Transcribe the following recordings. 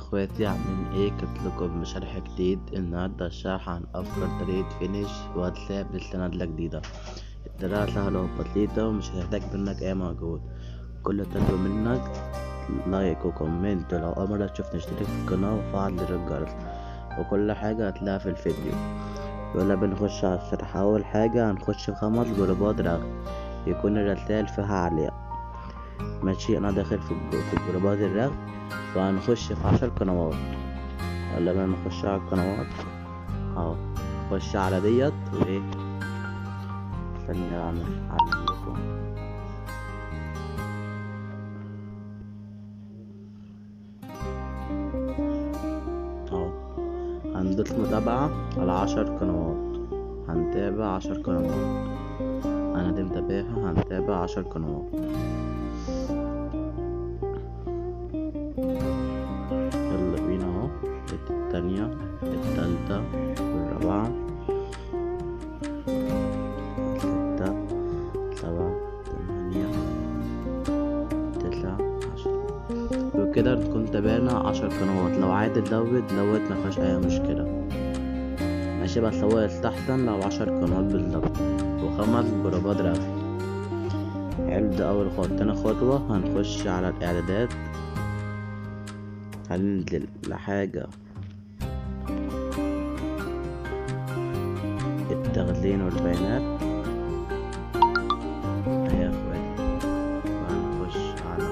اخواتي، عاملين ايه؟ كنت لكم بشرح جديد النهارده. الشرح عن افكار طريقة finish واتساب لسه نازلة جديدة. الطريقة سهلة وبسيطة ومش هتحتاج منك اي مجهود. كل طلب منك like و comment، ولو اول مرة تشوفني اشترك في القناة وفعل زر الجرس، وكل حاجة هتلاقيها في الفيديو. يلا بنخش على الشرح. اول حاجة هنخش في 5 جروبات رغي يكون الرسائل فيها عالية. ماشي، انا داخل في جروبات الرغي، وهنخش في 10 قنوات. يلا بقى نخش على القنوات اهو. نخش على ديت وايه، استني اعمل لكم. اهو هندوس متابعة على 10 قنوات، هنتابع 10 قنوات. انا دي متابعها، هنتابع 10 قنوات. يلا بينا اهو، التانية التالتة والرابعة 6 7 8 9 10، وكده نكون تابعنا 10 قنوات. لو عايز تزود زود، مفيهاش اي مشكلة. ماشي، بس هو يستحسن لو 10 قنوات بالظبط و5 جروبات رغي. حلو، ده اول خطوة. تاني خطوة هنخش على الاعدادات، هننزل لحاجة التخزين والبيانات اهي يا اخواتي. وهنخش على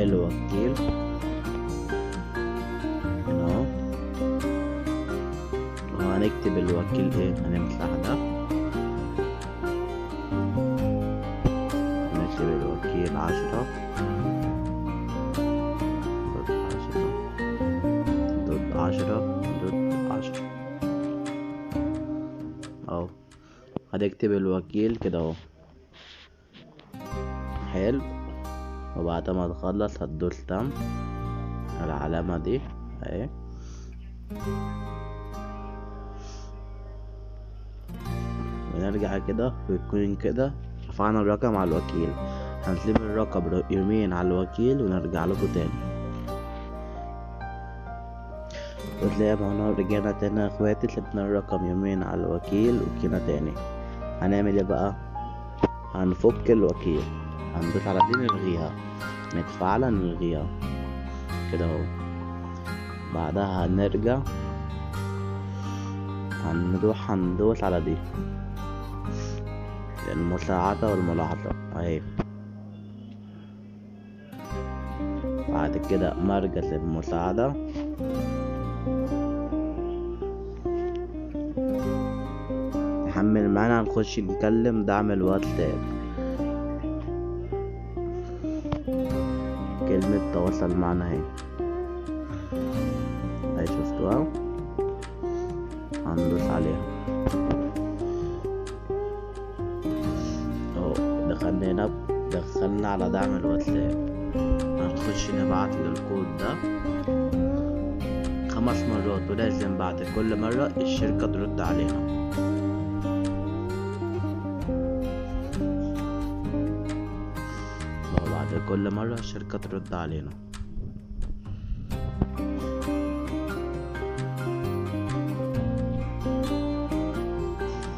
الوكيل هنا اهو، وهنكتب الوكيل ايه، هنمسح ده، هنكتب الوكيل 10 dot 10 dot 10 اهو. هتكتب الوكيل كده اهو. حلو، وبعد ما تخلص هتدوس تم العلامة دي اهي. ونرجع كده، ويكون كده رفعنا الرقم على الوكيل. هنسيب الرقم يومين على الوكيل ونرجع لكم تاني. وتلاقي ما رجعنا تاني يا اخواتي، سيبنا الرقم يومين على الوكيل وكينا تاني. هنعمل ايه بقى؟ هنفك الوكيل، هندوس على دي نلغيها، متفعلة نلغيها كده اهو. بعدها هنرجع هنروح هندوس على دي المساعدة والملاحظة اهي. بعد كده مركز المساعدة، نحمل معانا، هنخش نكلم دعم الواتساب، كلمة تواصل معنا اهي، اهي شفتوها، هندوس عليها اهو. دخلنا هنا، دخلنا على دعم الواتساب، هنخش نبعت للكود ده 5 مرات، ولازم بعد كل مرة الشركة ترد علينا. بعد كل مرة الشركة ترد علينا.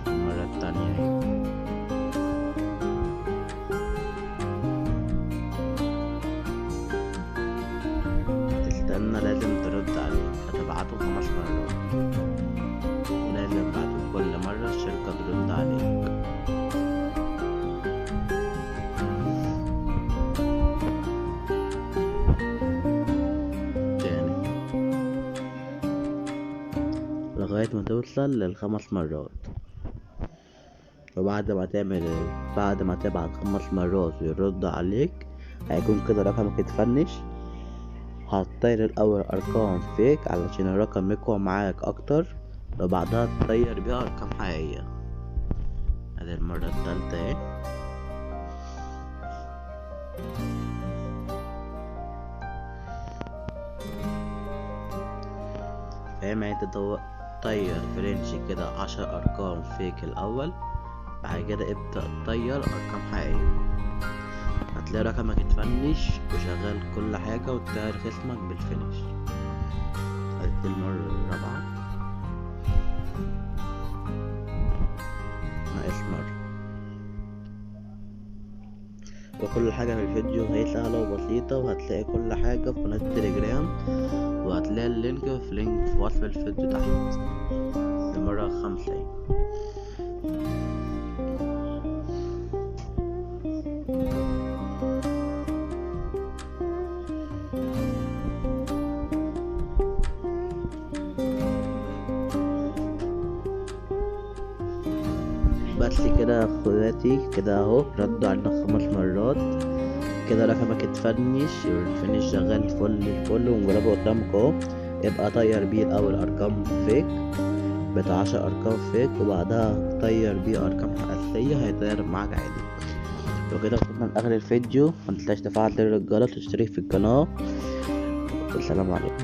المرة التانية اهي. تستنى، لازم ترد عليك، هتبعته 5 مرات، ولازم بعد كل مرة الشركة ترد عليك. تاني لغاية ما توصل لل5 مرات. وبعد ما تعمل، بعد ما تبعت 5 مرات ويرد عليك، هيكون كده رقمك اتفنش. هتطير الاول ارقام فيك علشان الرقم يقوى معاك اكتر، وبعدها تطير بيها ارقام حقيقية. ادي المرة التالتة اهي. فاهم يعني؟ انت طير فرنش كده 10 ارقام فيك الاول، بعد كده ابدأ تطير ارقام حقيقية. هتلاقي رقمك اتفنش وشغال كل حاجة، وتطير خصمك بال finish. ادي المرة الرابعة، ناقص مرة. وكل حاجة في الفيديو هي سهلة وبسيطة، وهتلاقي كل حاجة في قناة التليجرام، وهتلاقي ال link في link في وصف الفيديو تحت. المرة الخامسة. بس كده يا اخواتي، كده اهو ردوا علينا 5 مرات كده، رقمك اتفنش وال finish شغال فل الفل، ونجربه قدامك اهو. ابقى طير بيه الاول ارقام fake بتاع 10 ارقام fake، وبعدها طير بيه ارقام اساسية، هيطير معاك عادي. وكده وصلنا لاخر الفيديو، متنساش تفعل زر الجرس وتشترك في القناة، والسلام عليكم.